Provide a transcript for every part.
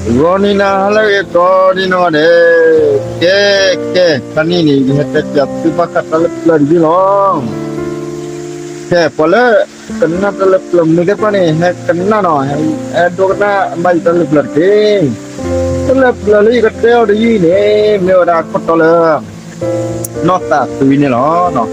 ဂီၤနံၤနၤဟါလၢအဂ့ၤ ကိးဒံနီၢ်ဂၤဒဲး, ကဲ, ကဲ, ခါနံၣ်န့ၣ် ယဟဲတဲပၠးသုဘၣ်ဃးတၢ်လၢပျၢၤတယုၢ်လီၤ. ကဲ, ပှၤလၢကနၣ်တၢ်လၢပျၢၤမနုၤသ့ၣ်တဖၣ်န့ၣ် ဟဲကနၣ်နီၤ, ဟဲဒိကနၣ်ဘၣ်ယတၢ်လၢပျၢၤတက့ၢ်. တၢ်လၢပျၢၤလၢယကတဲအီၤတယုၢ်အံၤန့ၣ် မ့ၢ်ဝဲဒၣ်ခိၣ်တီလၢ နီၢ်သးသွံန့ၣ်လီၤ.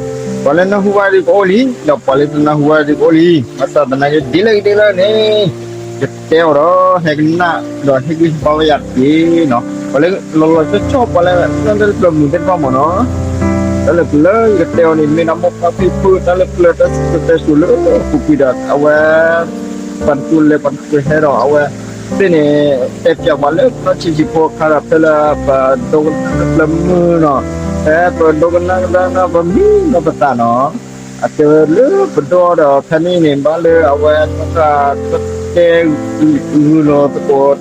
ပှၤလၢနၢ်ဟူဘၣ်ဒုးကအိၣ်လံ, ဒီးပှၤလၢတနၢ်ဟူဘၣ်ဒုးကအိၣ်လံ. ဘၣ်ဆၣ်သနာ်က့ ဒ်လဲၣ်ဂ့ၤဒ်လဲၣ်န့ၣ် ယတဲအီၤဒီး ဟဲကနၣ် ဒီးဟ့ၣ်ဂံၢ်ဟ့ၣ်ဘါဝဲယၤတက့ၢ်နီၤ. ပှၤလၢလီၤလီၤဆီဆီ ပှၤလၢတၢ်လၢပျၢၤမနုၤသ့ၣ်တဖၣ်မ့ၢ်နီၤ, တၢ်လၢပျၢၤလၢယကတဲအီၤန့ၣ် မ့ၢ်ဒၣ်မိၢ်ပၢ်ဖံဖု တၢ်လၢပျၢၤတၢ်စံးပတြၢၤဆိလၢပူၤကွံာ်ဒီး အဝဲ ပှၤတကူလဲၤ ပှၤတကူဟဲဒီး အဝဲသ့ၣ်န့ၣ် တဲပၠးပှၤလၢနီၢ်ဆံးဆံးဖိအခါဒီး ဖဲလၢပဒိကနၣ်လၢပျၢၤမုၢ်နီၤ, ဖဲပဒိကနၣ်ကဒါနီၤ ပမံနီၤပသးနီၤ, အတဲဝဲလၢပဒိဒီး ဖဲန့ၣ်န့ၣ် ဘၣ်လၢအဝဲ နီၢ်သး တဲဂုာ်လိာ်သကိး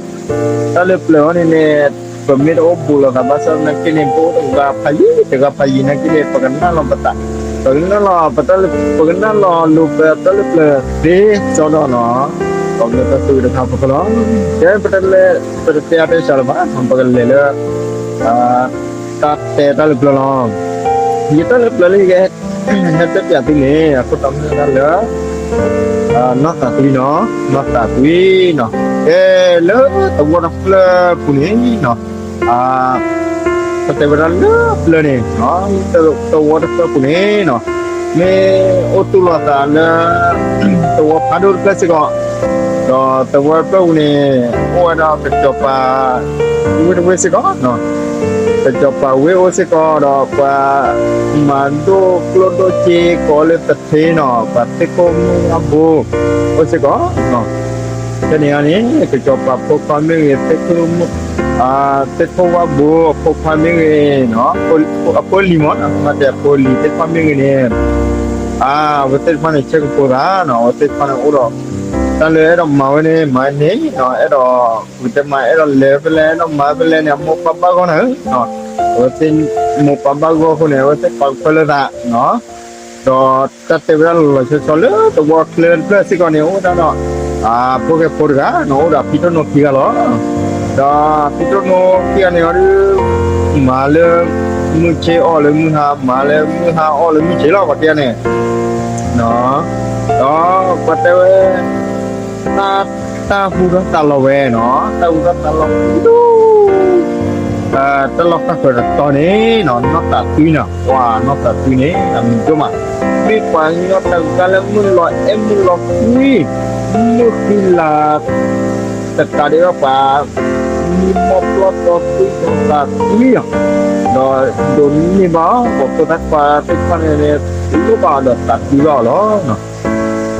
တၢ်လၢပျၢၤအံၤန့ၣ်န့ၣ် ပမ့ၢ်တအိၣ်ဘူးလိာ်သးဘၣ်ဆၣ်သနာ်က့န့ၣ် ပအိၣ်တဂၤဖးယံၤ တဂၤဖးယံၤနာ်က့န့ၣ် ပကနၣ်လီၤပသး, ပကနၣ်လီၤ ပတၢ်လၢပျၢၤသ့စီဒီးနီၤ, ပကလဲၤတၢ်သူတခါဖိလီၤ. ကဲ ပတလဲၤ ပတတဲအါတဲစှၤလၢၤဘၣ်, ပကလဲၤလၢ တၢ်တဲတၢ်လၢပျၢၤလီၤ. ယတၢ်လၢပျၢၤလၢယကဟဲတဲပၠးသုန့ၣ် အခိၣ်တီမ့ၢ်ဝဲဒၣ်လၢ နီၢ်သးသွံနီၤ, နီၢ်သးသွံနီၤ. ကဲလၢသဝီတဖျၢၣ်ပူၤန့ၣ်နီၤ, ပတဲဝဲဒၣ်လၢပျၢၤန့ၣ်, သဝီတဖျၢၣ်ပူၤန့ၣ်နီၤ, မ့ၢ်အိၣ်သူၣ်လီၤသးလၢ သဝီဖးဒိၣ်တဖျၢၣ်စ့ၢ်ကီး, ဒီးသဝီတဖျၢၣ်ပူၤန့ၣ် အိၣ်ဝဲဒၣ်ကစီၤပၤ ဝ့ၢ်တဝ့ၢ်စ့ၢ်ကီး, ကစီၤပၤဝ့ၢ်အိၣ်စ့ၢ်ကီး ဒီးပှၤမၤဒိၣ်ကျိၣ်ဒိၣ်စ့ကိးလၢသထ့နီၤ, ပှၤသ့ၣ်ခိၣ်မုၣ်အဘိ အိၣ်စ့ၢ်ကီး. ဖဲန့ၣ်န့ၣ် ကစီၤပၤဖိခွါမ့ၢ်ဂ့ၤ, သ့ၣ်ခိၣ်, သ့ၣ်ခိၣ်ဝၣ်ဘိအဖိခွါမ့ၢ်ဂ့ၤ, အဖိလံၤမ့ၢ်နီၤ, မ့ၢ်တဲအဖိလံၤသ့ၣ်တဖၣ်မ့ၢ်ဂ့ၤန့ၣ်, အဝဲသ့ၣ်တဖၣ်န့ၣ် ဆဲးကပိၤသးနီၤ, အဝဲသ့ၣ်တဖၣ်န့ၣ်အိၣ်ဒီး တၢ်လၢအဲၣ်ဒိးမၤဝဲန့ၣ် မၤဝဲန့ၣ်, အဲၣ်ဒိး ပကတဲမး အဲၣ်ဒိးလဲၤဖဲလဲၣ် အဲၣ်ဒိးမၤဖဲလဲၣ်န့ၣ် အမိၢ်ပၢ်ဘၣ်ဂီၢ်နၤဧၢ, အဝဲသ့ၣ်မိၢ်ပၢ်ဘၣ်ဂီၢ်အဃိန့ၣ် အဝဲသ့ၣ်ပာ်ကဖၢလၢသး ဒီးတၢ်တဲဝဲဒၣ်လီၤလီၤဆီဆီလၢသဝီချၢတဖျၢၣ်စ့ၢ်ကီးန့ၣ် အိၣ်ဝဲဒၣ်ဒီး ဖိၣ်ဃဲဖိတဂၤနီၤ, အိၣ်ဒီးဖံတိၢ်နိခံဂၤလီၤ. ဒီးဖံတိၢ်နိခံဂၤန့ၣ်အီၤဒုး မၤလၢမုၢ်ဆ့ၣ်အီၣ်လၢမုၢ်ဟါ, မၤလၢမုၢ်ဟါအီၣ်လၢမုၢ်ဆ့ၣ်လီၤ ပှၤခံဂၤန့ၣ်, ဒီးပှၤတဲဝဲ တၢ်ဟူထီၣ်သါလီၤဝဲနီၤ, တၢ်ဟူထီၣ်သါလီၤဝဲဒၣ် တၢ်လီၢ်ဃၣ်ဃၢၤတတီၤန့ၣ်နီၤ, နီၢ်သးသွံနီၤ, ပှၤနီၢ်သးသွံန့ၣ် အမံၤဒိၣ်မး, မ့ၢ်ပှၤကညီတဂၤလၢမုၢ်လီၤအဲၣ်မုၢ်လီၤကွံ, မုၢ်ဃံလၤ တကးဒံးဘၣ်ပှၤ မံမီၢ်ပျီၢ်တီသွံဒီးသးသွံလီၤ, ဒီးဒိးန့ၢ်ဘၣ်အီၤ ပှၤဖိသၣ်ခွါသ့ၣ်တဖၣ်န့ၣ် လိၣ်ဘၣ်အီၤဒီးသးသွံဘၣ်အီၤလီၤ.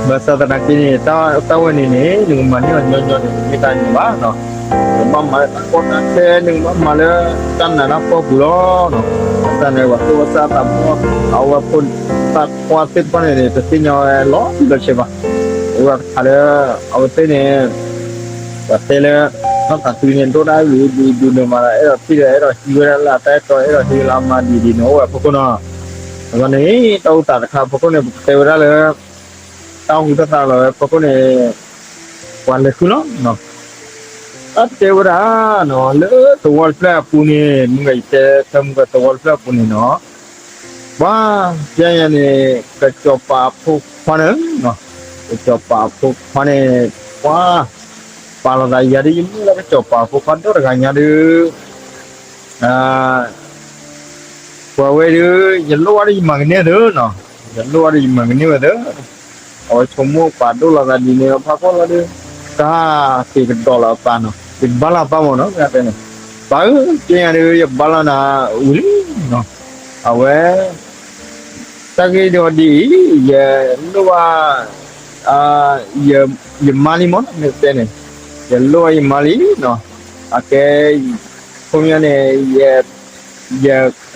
ဘၣ်ဆၣ်သနာ်က့န့ၣ် တၢ်ဝဲန့ၣ်န့ၣ် နကမၤန့ၢ်အီၤညီညီန့ၣ် တမ့ၢ်တၢ်ညီဘၣ်နီၤ, နကဘၣ်မၤလၢတၢ်ကီတၢ်ခဲ နကဘၣ်မၤလၢတၢ်နးတၢ်ဖှီၣ်ပူၤလီၤ. ဘၣ်ဆၣ်န့ၣ် ပှၤသူၣ်ဘီၣ်သးဘီၣ် အဝဲဖိသၣ်ခွါသ့ၣ်တဖၣ်န့ၣ် တသ့ၣ်ညါဝဲလီၤတံၢ်လီၤဆဲးဘၣ်, အိၣ်ဝဲတခါလၢ အဝဲသ့ၣ်န့ၣ် ပှၤတဲလၢ နီၢ်သးသွံန့ၣ် ဒိၣ်ဒၣ်ဝံၤဒုးဒုးန့ၣ်မးဒီး အဲၣ်ဒိးထံၣ်ဒီးအဲၣ်ဒိးဟံးဝဲဒၣ်လၢအတၢ်အဲၣ်တီ အဲၣ်ဒိးဟံးဝဲလၢအမါဒ်ဒ်န့ၣ် အိၣ်ဝဲအဖီခိၣ်နီၤ, အဂီၢ်န့ၣ် တၢ်အိၣ်သးတခါအဖီခိၣ်န့ၣ် ပကတဲဝဲဒၣ်လၢ တၢ်ဟူထီၣ်သါလီၤဝဲအဖီခိၣ်န့ၣ် ပှၤလဲၤဃုလီၤ. တၢ်တဲဝဲဒၣ်နီၤ လၢသဝီတဖျၢၣ်အပူၤန့ၣ် မ့ၢ်ဂ့ၤယတဲသၢမုၢ်ကသဝီတဖျၢၣ်အပူၤန့ၣ်နီၤ, ပှၤ ပျဲညါန့ၣ် ကစီၤပၤအဖိခွါန့ၣ်, ကစီၤပၤအဖိခွါန့ၣ် ပှၤ ပာ်လီၤသးယၤဒ် ယမ့ၢ်လၢကစီၤပၤအဖိခွါဒီတဂၤညါဒုး ပှၤဝဲဒုး ယလိၣ်ဘၣ်ဒီးယမၤကန့ၢ်သုနီၤ, ယလိၣ်ဘၣ်ဒီးယမၤကန့ၢ်ဝဲသု, အဝဲဆိကမိၣ်ပာ်ဒိၣ်လီၤသးဒ်န့ၣ် ဖးဖီလီၤဒုး တၢ်က့ၤကဒီးလီၤအပၢ်နီၤ, ယကဘါလီၤအပၢ်မ့ၢ်နီၤ, တဲန့ၣ်, ပၢ်ဧၢ ကဲညါဒုး ယဘါလီၤနၤဝံၤလံနီၤ, အဝဲ တၢ်ဂ့ၢ်ဒ်အံၤ ယလိၣ်ဘၣ် ယမါလံမ့ၢ်နီၤ, မ့ၢ်တဲန့ၣ် ယလိၣ်ဘၣ်ယမါလံနီၤ, အကဲ ခီပညီန့ၣ် ယ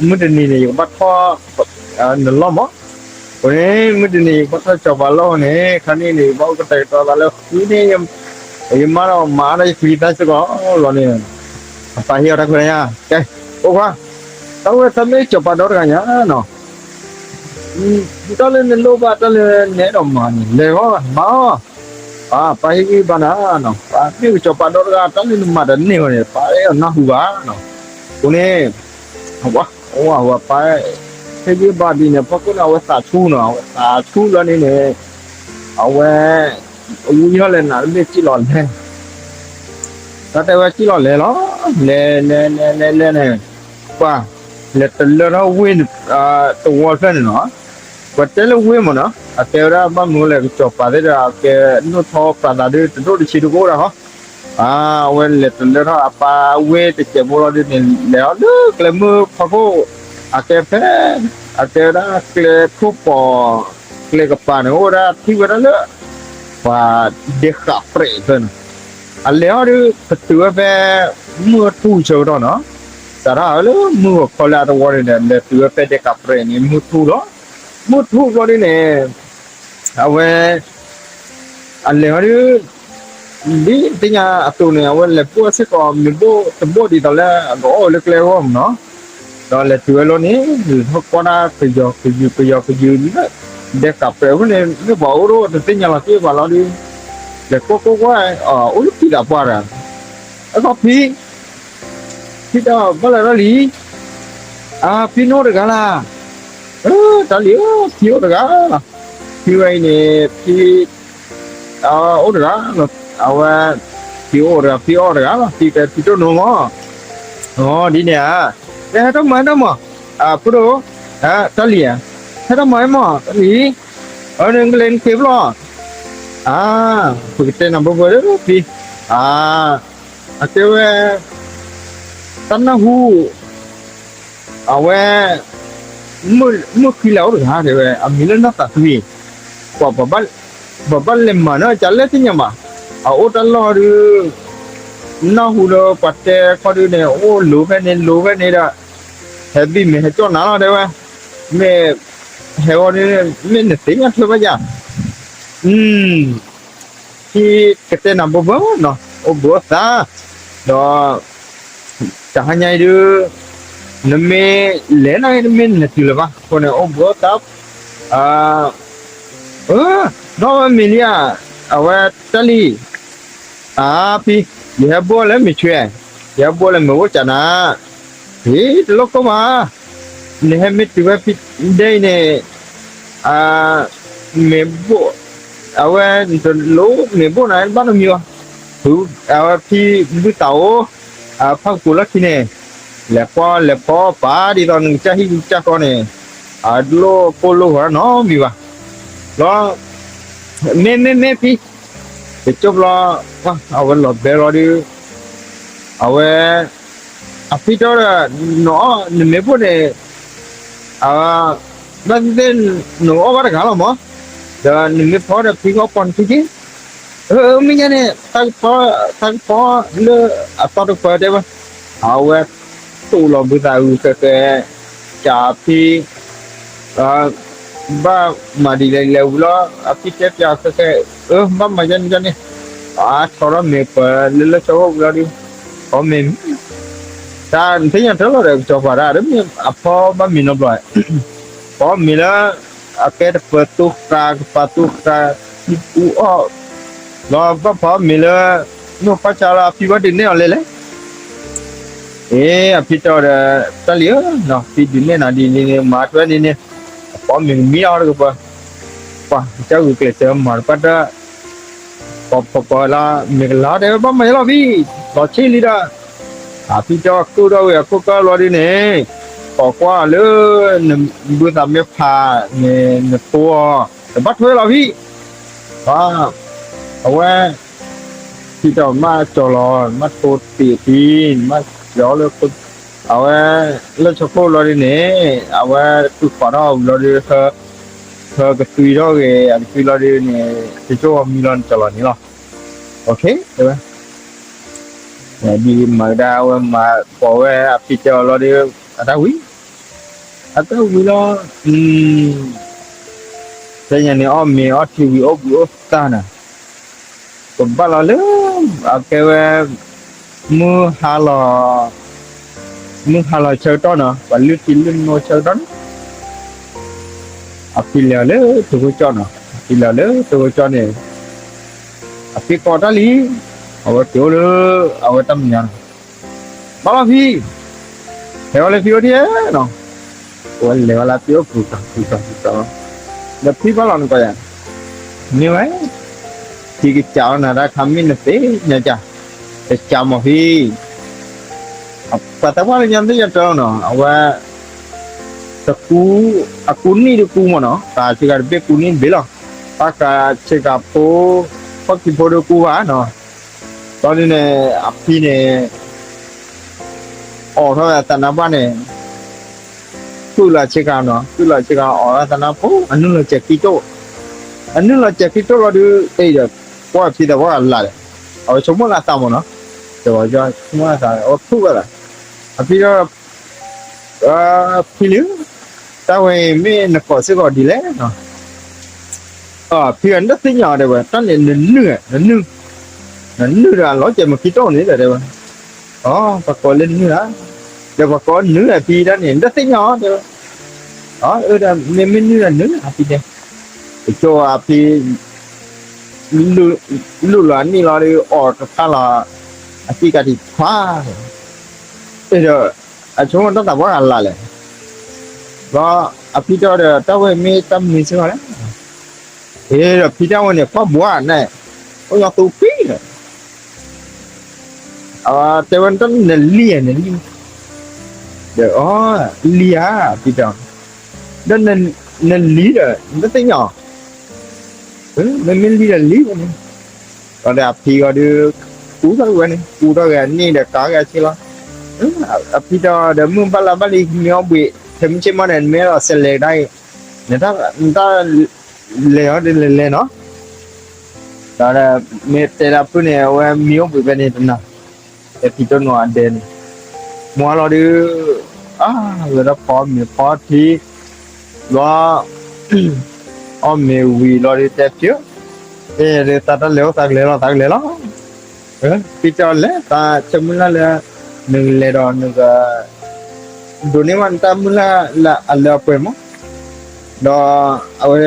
မုၢ်တနံၤန့ၣ် ယကဘၣ်ထီၣ် နလီၢ်မး, အဃိန့ၣ် မုၢ်တနံၤ ယကဘၣ်ထီၣ်စီၤပၤလီၢ်န့ၣ် ခါန့ၣ်န့ၣ် ယဘၣ်အိၣ်ကတဲာ်ကတီၤသးလၢဃုန့ၢ် ယမါဒီးမၤအါထီၣ်ယချံသၣ်စ့ၢ်ကီးလီၤန့ၣ်, အပၢ်ဟ့ၣ်အီၤတၢ်ခွဲးတၢ်ယာ်, ကဲ ဖိခွါ, တၢ်ဝဲသးမ့ၢ်စီၤပၤဒီတဂၤညါနီၤ, တၢ်လၢနလိၣ်ဘၣ် တၢ်လၢနအဲၣ်ဒိးမၤန့ၣ် လဲၤဂီၢ်မၤအီၤ, ပၢ်ဟ့ၣ်ဂံၢ်ဘါနၤနီၤ, ပၢ်မ့ၢ်ကစီၤပၤဒီတဂၤ တၢ်လၢနမၤတန့ၢ်ဝဲန့ၣ် ပၢ်အဲၣ်အီၤနၢ်ဟူဘၣ်နီၤ. အဃိန့ၣ် ဝဲ ဝဲ ပၢ် ဟ့ၣ်ဂံၢ်ဘါဒ်န့ၣ် ဖီခိၣ်န့ၣ် အဝဲသးဆူၣ်နီၤ, အဝဲသးဆူၣ်လီၤန့ၣ်န့ၣ် အဝဲ ဝံဟီၣ်လဲၣ်နၤ မ့ၢ်စံၣ်လီၤလဲၤ တၢ်တဲဝဲစံၣ်လီၤလဲၤလီၤ, လဲၤ လဲၤ လဲၤ လဲၤ လဲၤန့ၣ် ပှၤ လဲၤတလၢထီၣ်ဝ့ၢ် တဝီဖျၢၣ်န့ၣ်နီၤ, ပှၤတဲလၢဝ့ၢ်မ့ၢ်နီၤ, အတဲဝဲဒၣ်ဘၣ်မနုၤလဲၣ် ကစီၤပၤသ့ၣ်ဒီး အကဲနီၣ်ထီၣ်ပာ်သးဒုး တဒိၣ်တဆံးဒုကအိၣ်ဒၣ်ဃီ, အဝဲလဲၤတလၢထီၣ်အပၢ်ဝ့ၢ်တစဲးဖိလီၤဒုးန့ၣ် လဲၤအီၤလၢကျဲမုၢ်ဖီခိၣ်, အကဲဖဲ အတဲဝဲဒၣ်ကျဲခိၣ်ပီၤ ကျဲကပၤန့ၣ် အိၣ်ဝဲဒၣ်ထံၣ်ဝဲဒၣ်လၢ ပှၤဒဲဃးပြဲးဖျၢၣ်န့ၣ်, အလဲၤအီၤဒုး ကတုၤဝဲဖဲ မုၢ်ထူၣ်ဆၢကတီၢ်နီၤ, စးထီၣ်ဝဲလၢမုၢ်ဂီၤခီလၢအသဝီန့ၣ်ဒီး လဲၤတုၤဝဲဖဲဒဲဃးပြဲးန့ၣ် မုၢ်ထူၣ်လီၤ, မုၢ်ထူၣ်ဘျီဒုးန့ၣ် အဝဲ အလဲၤအီၤဒုး ဒ်သ့ၣ်ညါအသိးန့ၣ် အဝဲလဲၤဘိၣ်စ့ၢ်ကီးမ့ၤဘိၣ်တဘိၣ်ဒ်သိးလၢအကအီၣ်ဝဲလၢကျဲအဂီၢ်မ့ၢ်နီၤ, ဒီးလဲၤတုၤဝဲလီၤန့ၣ် လဲၤထီၣ်ကွၢ်တၢ်ကယီကယုာ် ကယီကယုာ်လၢ ဒဲဃးပြဲးအဃိန့ၣ် မ့ၢ်ပှၤအိၣ်ဒိၣ်တသ့ၣ်ညါလီၤတံၢ်ဘၣ်လီၤဒုး, လဲၤကွၢ်ကွၢ်ကွၢ် အိၣ်လၢဖံသးပှၢ်တဂၤ, အဂီၢ်ဖံ ဖံတဲဘၣ်လဲၣ်တၢ်လံၤ, အဖံနအိၣ်တဂၤလၢ်, တၢ်လံၤဧၢ ဖံအိၣ်တဂၤလီၤ, ဖံဝဲအံၤန့ၣ် ဖံ အိၣ်တဂၤ, အဝဲ ဖံအိၣ်တဂၤ ဖံအီၣ်တဂၤလီၤ ဖံတဲဖံတိၢ်နိမး, အဒ်န့ၣ်ဧါ, ဟဲထီၣ်မး ဟဲထီၣ်မး, ဖိဒိၣ်, တၢ်လံၤဧါ, ဟဲထီၣ်မး ဟဲမး တၢ်လံၤ, အန့ၣ်ကလဲၤနက့ၤဖျီၣ်, အ ပကတဲနၤဘၢဘၢဒီးဖံ, အ အတဲဝဲ တၢ်နၢ်ဟူ အဝဲ မုၢ်ဃံလၤအိၣ်တဂၤတဲဝဲ အမံၤလၢနီၢ်သးသွံ, ပှၤ ပဘၣ်လဲၤမၤနီၢ်ကလဲၣ်သ့ၣ်ညါဘၣ်, အအိၣ်တၢ်လီၢ်ဒုး နၢ်ဟူလၢပှၤတဲခီဒုးန့ၣ် အိၣ်လိၤဖဲန့ၣ် လိၤဖဲန့ၣ်ဒီး ဟဲဘံၣ်မ့ၢ်ဟဲကၠီၣ်နၤလီၤတဲဝဲ, မ့ၢ်ဟဲဂီၤဒုး မ့ၢ်နသ့ၣ်ညါထွဲဘၣ်ယၤ ဖံကတဲနၤဘၢဘၢနီၤ အိၣ်ဘှံးအိၣ်သါ, ဒီး တဟါညါအံၤဒုး နမ့ၢ်လဲၤန့ၣ် နမ့ၢ်နတုၤလၢၤဘၣ် အဃိန့ၣ် အိၣ်ဘှံးအိၣ်သါ, ဒီးမ့ၢ်လံဧါ, အဝဲတၢ်လံၤ အဖံ, ယဟဲဘိၣ်လၢမ့ၢ်ဆွဲ, ယဟဲဘိၣ်လၢမ့ၢ်အိၣ်ကနၤ, ဟ့ၣ် တလိၣ်ကိၢ်ဘၣ်, နဟဲမ့ၢ်တုၤဝဲဖံဒဲအံၤန့ၣ် မ့ၢ်ဘိၣ်, အဝဲတလိၣ်မ့ၢ်ဘိၣ်နၤဘၣ်နီတမံၤဘၣ်, အဝဲဖံဘုၣ်သးအိၣ်, ဖးကပူၤလီၢ်ခံန့ၣ်, လဲၤကွၢ်လဲၤဖီပာ်ဒ်သိးနကစၢ်ဟံၣ်ကစၢ်ဃီန့ၣ်, အတလိၣ်ကိၢ်လိၣ်ဂီၤနီတမံၤဘၣ်, ဒီး မ့ၢ်မ့ၢ်မ့ၢ်ဖံ, တကၠိၢ်ဘျီ, အဝဲလီၤဘဲလီၤဒုး, အဝဲ, အဖံတဲဒီး, နမ့ၢ်ဘိၣ်န့ၣ်, အ, ဘၣ်သ့ၣ်သ့ၣ်, နကအီၣ်ဘၣ်တဂၤလီၤမး, ဒီးနမ့ၢ်ဖီဒီးဖံကအီၣ်ပီနခံက့, မ့ၢ်ညါန့ၣ်, တၢ်ကဖီလၢအသီတခွဲတဲဝဲ, အဝဲတိၢ်လီၤဘုသးအုးဃဲဃဲ, ကးဖံ ဘၣ်မၤဒ်လဲၣ်လဲၣ်ဝံၤလီၤ, အဖံတဲပျးဃဲဃဲ, ဘၣ်မၤယဲန့ၣ်ယဲန့ၣ်, အါထီၣ်ထီၣ်မ့ၤပှၤလၢလၢဆၢဖိဝံၤလီၤဒုး, ဖီမ့ၤ, တၢ်နသ့ၣ်ညါတၢ်လီၤဒီး ကစီၤပၤတၢ် တမ့ၢ်အဖီဘၣ်မ့ၤနီတဘျီ, ဖီမ့ၤလၢ အကဲတပၢၤသူဃာ် ကပာ်သူဃာ် အူအီၣ်, လီၤဘၣ်ဖီမ့ၤလၢ မိၢ်ပၢ်ဆါလီၤ အဖံဘၣ်ဒုးနဲၣ်အီၤလဲၣ်လဲၣ် အ့ အဖံတဲအီၤဒီး တၢ်လံၤဧၢ, ဖံဒုးနဲၣ်နၤဒ်န့ၣ်န့ၣ် မၤထွဲန့ၣ်န့ၣ်, အဖီမ့ၤကမံအီၤတကပၤ, ပှၤကစၢ်ဂုာ်ကျဲးစၢးမၤတပၣ်တၢ်, ပှၤဖီပှၤလၢ မ့ၤကလၤတဲဝဲဘၣ်မၤယဲလီၤဖံ, လီၤဆ့လံဒီး, အဖံတဲအီၤကူၣ်ထီၣ်ဝံၤအခိၣ်ကၢလီၤဒ်န့ၣ်, ကိးကွၢ်လၢ နဘုသးမ့ၢ်ဖးန့ၣ် နထိအီၤ, တဘၣ်ထွဲလီၤဖံ, အဝဲ ဖံတဲအီၤ မ့ၢ်ကၠီလီၤ မ့ၢ်ထိတ့ၢ်ဖံ, မ့ၢ်ကၠီလၢ အဝဲ လၢဆၢခိၣ်လီၤဒ်န့ၣ်, အဝဲသူၣ်ဖးထီၣ်ဝံၤလီၤဒ်, ဟၢကသွံထီၣ်ဂ့ၤ အကသွံလီၤဒ်န့ၣ်, တကၠိဝဲမံလီၤနကၠီလီၤန့ၣ်လီၤ, အဝဲ ဒ်မၤကဒါအဝဲမၤပိာ်ဝဲအဖံတဲအီၤလီၤဒ်, အတၢ်ဝံၤ, အတၢ်ဝံၤလီၤ, သ့ၣ်ညါန့ၣ်အီၣ်မ့ၤအီထံဝံၤအိၣ်ဘှံးအိၣ်သါနၤ, ကဘၣ်လီၤလၢ အကဲဝဲ မုၢ်ဟါလီၤ, မုၢ်ဟါလီၤဆၢကတီၢ်နီၤ ပှၤလုၢ်ထံလုၢ်နိဆၢကတီၢ်န့ၣ်, အဖံလဲၤအီၤလၢထိၣ်ခိၣ်ကၠီနီၤ အဖံလဲၤအီၤလၢထိၣ်ခိၣ်ကၠီန့ၣ်, အဖံကိးတၢ်လံ, အဝဲက့ၤအိၣ်လၢ အဝဲတၢ်မဲာ်ညါနီၤ, ဘၣ်လီၤဖံ, ဟဲဝဲလၢဖံအိၣ်ဒံးနီၤ, အဝဲလဲၤဝဲလၢဖံအိၣ်ပူၤတီၤပူၤတီၤပူၤတီၤ, ဒီးဖံဘၣ်လီၤနကိးယၤ, မ့ၢ်ဝဲ, ဖံကစးလီၤနၤတၢ်ခါမ့ၢ်နသ့ၣ်ညါက, ကစးမီၤဖံ ပှၤသးပှၢ်လၢညါသ့ၣ်ညါတၢ်လီၤနီၤ, အဝဲ တကူ, အကူနံၣ်တကူမ့ၢ်နီၤ, ဃးဆ့ကၤတဘ့ၣ်ကူနံၣ်တဘ့ၣ်လီၤ, ဘၣ်ဃးဆ့ကၤဖိ, ဖီၣ်ခံဖိတကူဘၣ်နီၤ, ဘျီဒ်န့ၣ် အဖံန့ၣ် အိးထီၣ်ဝဲအသးနါပှၢ်န့ၣ်, ဃုာ်လီၤဆ့ကၤနီၤ, ဃုာ်လီၤဆ့ကၤအိးထီၣ်သးနါပှၢ် အနုာ်လီၤစဲးခံတိၢ်, အနုာ်လီၤစဲးခံတိၢ်လီၤဒုး အဲၣ်ဒီး ကွၢ်ဖံသးပှၢ်ဂၤလၢ်ဒီး, အဝဲဆိကမိၣ်လၢအသးမ့ၢ်နီၤ, တဝဲဆိကမိၣ်လၢအသး အဝဲဖုၣ်ဘၣ်သး, အဖံဒီး ဖံလံ, တၢ်ဝဲအံၤမ့ၢ်နကိးစ့ၢ်ကီးဒ်လဲၣ်နီၤ, ဖံဂၤနတသ့ၣ်ညါအီၤတဲဝဲ တၢ်န့ၣ်နနုာ်, နနုာ်, နနုာ်ဒီးအလီၤစဲးမုၢ်ခံတိၢ်န့ၣ်တဲဝဲ, အ ပှၤကိးလၢနုာ်ဧါ, ဒီးပှၤကိးနုာ်ဧါဖံတၢ်န့ၣ် နတသ့ၣ်ညါအီၤတဲဝဲ, အၢဒီးမ့မ့ၢ်နုာ်ဒီးနုာ်ဧါဖံတဲ, တကၠိအဖံ လူၢ်လီၤအနံၣ်လီၤဒီး အီၣ်တဖၣ်လီၤ, အစံၣ်ကးတံာ်ခွါ, အဲၣ်ဒီး အဆိကမိၣ်တၢ်သးပှၢ်ဂၤလၢ်လဲၣ်, ဘျီ အဖံတဲဒီး တၢ်ဝဲမ့ၢ်တၢ်မနုၤစ့ၢ်ကီးလဲၣ်, အဲၣ်ဒီးဖံတၢ်ဝဲန့ၣ် ကွၢ်ဘှါန့ၣ်, အိၣ်ညီသူပံၤလီၤ တဲဝဲ တၢ်နလံဧါ နလံ, ဒီး အီ လံဧါ ဖံတဲ, ဒီးနလံဒီး နတသ့ၣ်ညါအီၤ, မ့မ့ၢ်လံဒီးလံဝဲန့ၣ်, ဒီးအဖံဂီၤဒုး ကူထီၣ်ဝဲန့ၣ် ကူထီၣ်ဂဲၤန့ၣ်ဒီးကၤဂဲၤဆ့လီၤ, အဖံတဲဒီး မုၢ်ဘၣ်လါဘၣ်လံ မ့ၢ်အီၣ်ဘှံး ထဲမုၢ်ဆ့ၣ်မီၢ်န့ၣ် နမ့ၢ်အဲၣ်ဒိးစဲးလဲၤကဒါအံၤ, နတၢ်လဲၤအီၤဒ်လဲၤလဲၤနီၤ, ဒီးမ့ၢ်တဲဒၣ်ဖုၣ်န့ၣ် အဝဲမံအိၣ်ဘှံးဖဲန့ၣ်တနၤ, ဖံတိၢ်နီၢ်အဒဲန့ၣ်, မွၤလီၤဒုး, အါ ဝဲဒၣ်ဖီမ့ၤဖီထံ, ဘျီ အီၣ်မ့ၤဝံၤလီၤဒုးတဲဖံ, အဲၣ်ဒုးသးတၢ်လဲၤအိၣ်သးကလဲၤလီၤသးကလဲၤလီၤ, ဖံတဲအီၤလဲၤသးဆၢမုၢ်လၢ်လၢ နကလဲၤဒီးနက ဒိးန့ၢ်ဘၣ်နတၢ်မုၢ်လၢ်လၢအလၢအပှဲၤမး, ဒီးအဝဲ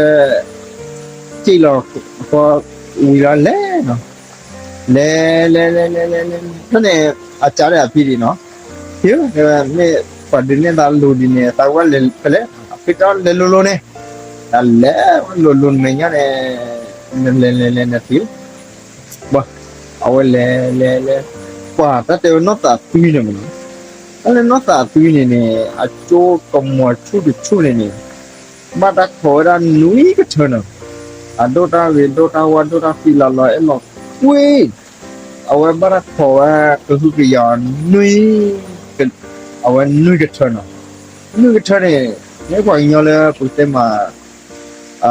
စံၣ်လီၤဃီ ဝံၤလီၤလဲၤနီၤ, လဲၤ လဲၤ လဲၤ လဲၤ လဲၤ လဲၤ ဖဲန့ၣ် အစးဒီးအဖံဒံးနီၤ, ဖံဧၢ မ့ၢ်ပှၤဒုးနဲၣ်သးလိၤဒ်န့ၣ် သးကဘၣ်လဲၤဖဲလဲၣ်, အဖံတဲအီၤလဲၤလိၤလိၤန့ၣ်, တၢ်လဲၤလိၤလိၤနမဲာ်ညါန့ၣ်, နလဲၤလဲၤလဲၤနသံ ဘၣ်, အဝဲလဲၤလဲၤလဲၤ, ပှၤတၢ်တဲဝဲနီၢ်သးသွံန့ၣ်မးနီၤ, တၢ်လၢနီၢ်သးသွံန့ၣ်န့ၣ် အကၠိကမီၤဆူၣ်တဆူၣ်န့ၣ်န့ၣ်, ဘၣ်တၢ်ခိးဝဲဒၣ်နွံကထၢနီၤ, အဒိၣ်တၢ်ဂ့ၤဒိၣ်တၢ်ဝါဒိၣ်တၢ်ဖံးလီၤလီၤ အဲၣ်လီၤကွံာ်, အဝဲဘၣ်တၢ်ခိးဝဲကဟုကယာ်နွံ, အဝဲနွံကထၢနီၤ, နွံကထၢန့ၣ်, မ့ၢ်ပှၤကညီလၢပကတဲမး အ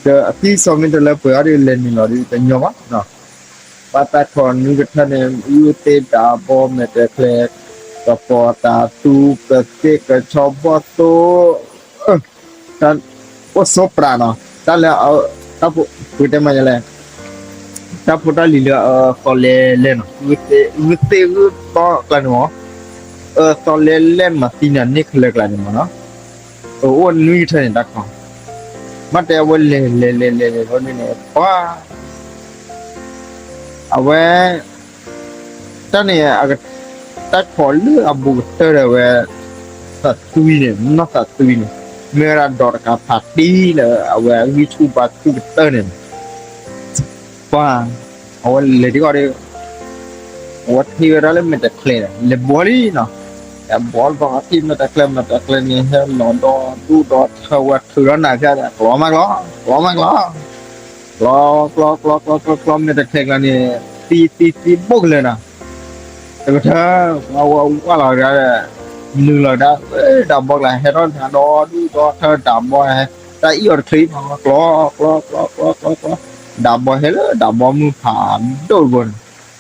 သံၣ်စီမ့ၢ်တလၢပှဲၤအီၤဒီး လဲၤနုာ်လီၤဒီးတညီဘၣ်, ဘၣ်တၢ်ခိးနွံကထၢန့ၣ် ဂုၢ်သ့ၣ်တၢ်ဘီမဲာ်တဲးချဲ, ကပီၤတၢ်သူ ကသ့ၣ်ကဆီဘီၣ်သိ, တၢ်အိၣ်စီပြးနီၤ, တၢ်လၢ တၢ်ဖိ ပကတဲမးယလဲၣ်, တၢ်ဖိတၢ်လံၤလၢအသီလဲလဲနီၤ, ဂုၢ်သ့ၣ်ဂုၢ်သီကျါန့ၣ်မး, အသီလဲလဲမၤသံနၤန့ၢ်ခဲလၢာ်ကျါန့ၣ်မးနီၤ, အိၣ်နွံကထၢန့ၣ်တၢ်ခိး, ဘၣ်တဲအဝဲလဲၤလဲၤလဲၤလဲၤလဲၤလီၤန့ၣ်န့ၣ် ပှၤ အဝဲ တၢ်န့ၣ် တၢ်ခိးလၢအဘူးကတၢၢ်ဒီးဝဲ သးသွံန့ၣ် နီၢ်သးသွံန့ၣ် မ့ၢ်ဝဲဒၣ်ဒီးတကးဖးတံၢ်လၢအဝဲအဂံၢ်ဆူၣ်ဘါဆူၣ်ကတၢၢ်န့ၣ်, ပှၤ အဝဲလဲၤဒ်အီၤဒီး အဝဲထံၣ်ဝဲဒၣ်လၢမဲာ်တချဲဒီး လဲၤဘှီလံနီၤ, လဲၤဘှီဒီးထံၣ်မဲာ်တချဲ မဲာ်တချဲန့ၣ် ဟဲလီၤဒီဒူၣ်ဒီထၢဝဲထုးထီၣ်နၤဖျါဒီး ကျီမးကျီ ကျီမးကျီ ကျီ ကျီ ကျီ ကျီ မဲာ်တချဲကျါန့ၣ် သံသံသံဘိၣ်ကလၢာ်နီၤ, တကထၢ အဝဲဝၢ်လီၤကဒါဒီး နုာ်လီၤကဒါ ဒးဘီကျါ ဟဲထီၣ်နၤဒီဒူၣ်ဒီထၢ ဒးဘီဟဲ တၢ်အံၣ်အီၤတချုးအံၤနီၤ ကျီ ကျီ ကျီ ကျီ ကျီ ကျီ ဒးဘီဟဲလၢဒးဘီမုၢ်ဖးဒိၣ်တဘိန့ၣ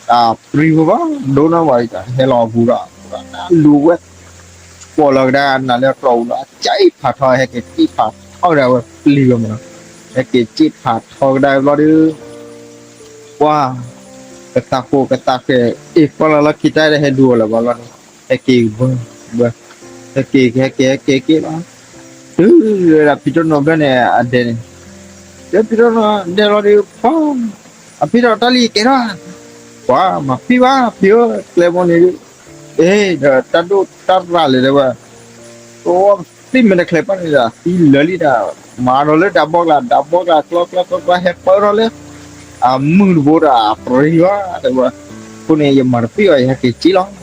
်, တၢ်ပြံဖိဘၣ် ဒိၣ်နီၢ်ဘၣ် ဟဲလီၤအပူၤဒီး လူၤဝဲ ကွီၢ်လီၤကဒါနၤလၢကျီပူၤလီၤ အစံၣ်ဖးထီ ဟဲက့ၤစံၣ်ဖးထီကဒါဝဲပျံၤဝဲမးနီၤ, ဟဲက့ၤစံၣ်ဖးထီကဒါဝဲဘျီဒီး ပှၤ ကသးဃိးကသးဃဲၤ အ့ၣ် ကွၢ်လီၤလီၢ်ခံတၢ်ဒီး ဟဲဒူအီၤလၢၤဘၣ်လီၤန့ၣ်, ဟဲက့ၤဘၢဘၢ, ဟဲက့ၤ ဟဲက့ၤ ဟဲက့ၤ ဟဲက့ၤလီၤ, တုၤလၢဒၣ်ဖံတိၢ်နီၢ်ဘျဲၣ်န့ၣ် အဒဲန့ၣ်, တုၤဖံတိၢ်နီၢ်ဒဲလီၤဒီး ပှၤ အဖံဒီးတၢ်လံၤကဲထီၣ်, ပှၤမၤဖံဘၣ်ဖံဧၢ ကျဲဘိန့ၣ်, အ့ ဒီးတၢ်ဒိၣ်တၢ်ရၤလဲၣ်တဲဝဲ, သံမ့ၢ်တချဲးပၣ်န့ၣ်ဒီး သံလၢာ်လံဒီး, မၤဒီးလၢဒးဘီကျါ ဒးဘီကျါ ကျီကျီကျီကျီ ဟဲပၢၢ်ထီၣ်လၢ အမုၢ်တဘိဒီး အပြံၤဘၣ်တဲဝဲ, အဃိန့ၣ် ယမၤတပှဲၤအီၤ ယဟဲက့ၤက့ၤလီၤ.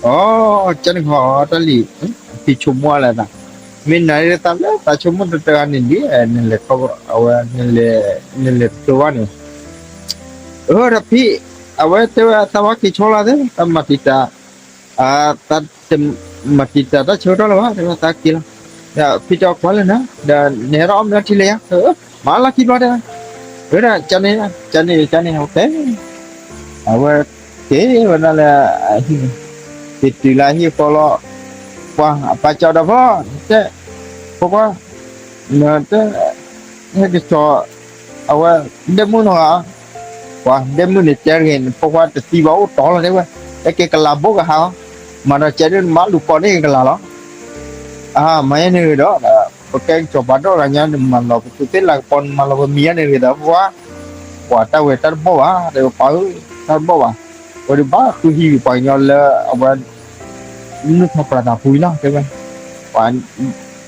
အိ ကန့ၣ်ခီတၢ်လံၤ, ဖံဆိကမိၣ်လၢသး, မ့ၢ်နၤသးလၢသးဆိကမိၣ်တတဂၤန့ၣ်ဒ် နလဲၤထီၣ်အဝဲ, နလဲၤတကျိဘၣ်န့ၣ်, အၢ ဒီးဖံ, အဝဲတဲဝဲသးဘၣ်က့ၤဆီလီၤသ့ သးမၤတံာ်တာ်, သးတမၤတံာ်တာ်တၢ်ဆၢကတီၢ်လၢၤဘၣ် တဲဝဲသးက့ၤလီၤ. ဒီးဖံတဲကွၢ်လၢနၤ ဒီးနဟဲထီၣ်အီၣ်မ့ၤထီၣ်ထံလၢယၤ, မၤလီၢ်ခံဘျီတဲဝဲ, ဝဲဒၣ်ကန့ၣ်, ကန့ၣ်, ကန့ၣ်, အဝဲက့ၤဝဲဒၣ်လၢ က့ၤတုၤလၢဟံၣ်ဃီလီၤ, ပှၤအပၢ်ကၠီဒီးဖီ, တဲ, ဖိခွါ, နတဲ, ဟဲက့ၤကၠီ, အဝဲ, ဒဲမုၣ်နီၤဧါ, ပှၤဒဲမုၣ်န့ၣ်တဲတဂ့ၤ နဖိခွါတသံဘၣ်အိၣ်တီလီၤတဲဝဲ, ဟဲက့ၤကလၤဘိကဟးလီၤ, မၤဒီးကဲဒ်နမၤလူၤကိးန့ၢ်က့ၤကလၤလီၤ. အၢ မၤယဲန့ၣ်ဒီး, ပကဲကၠီၤပၤဒီဂၤညါ နမၤလီၤပသူးသ့ၣ်လၤကပီၤ နမၤလီၤပမံၤယဲန့ၣ်ဂ့ၤဒီး ပှၤ, ပှၤတၢ်ဝဲတၢ်တဘီၣ်ဘၣ် တဲဝဲပၢ်ဧၢ, တၢ်တဘီၣ်ဘၣ်, ဝဲဒုးဘၣ်ဃုဟံၣ်ပှၤကညီလၢအဝဲ နုၢ်ထီၣ်ပြးတၢ်ပူၤအံၤလီၤ တဲဝဲ, ပှၤ,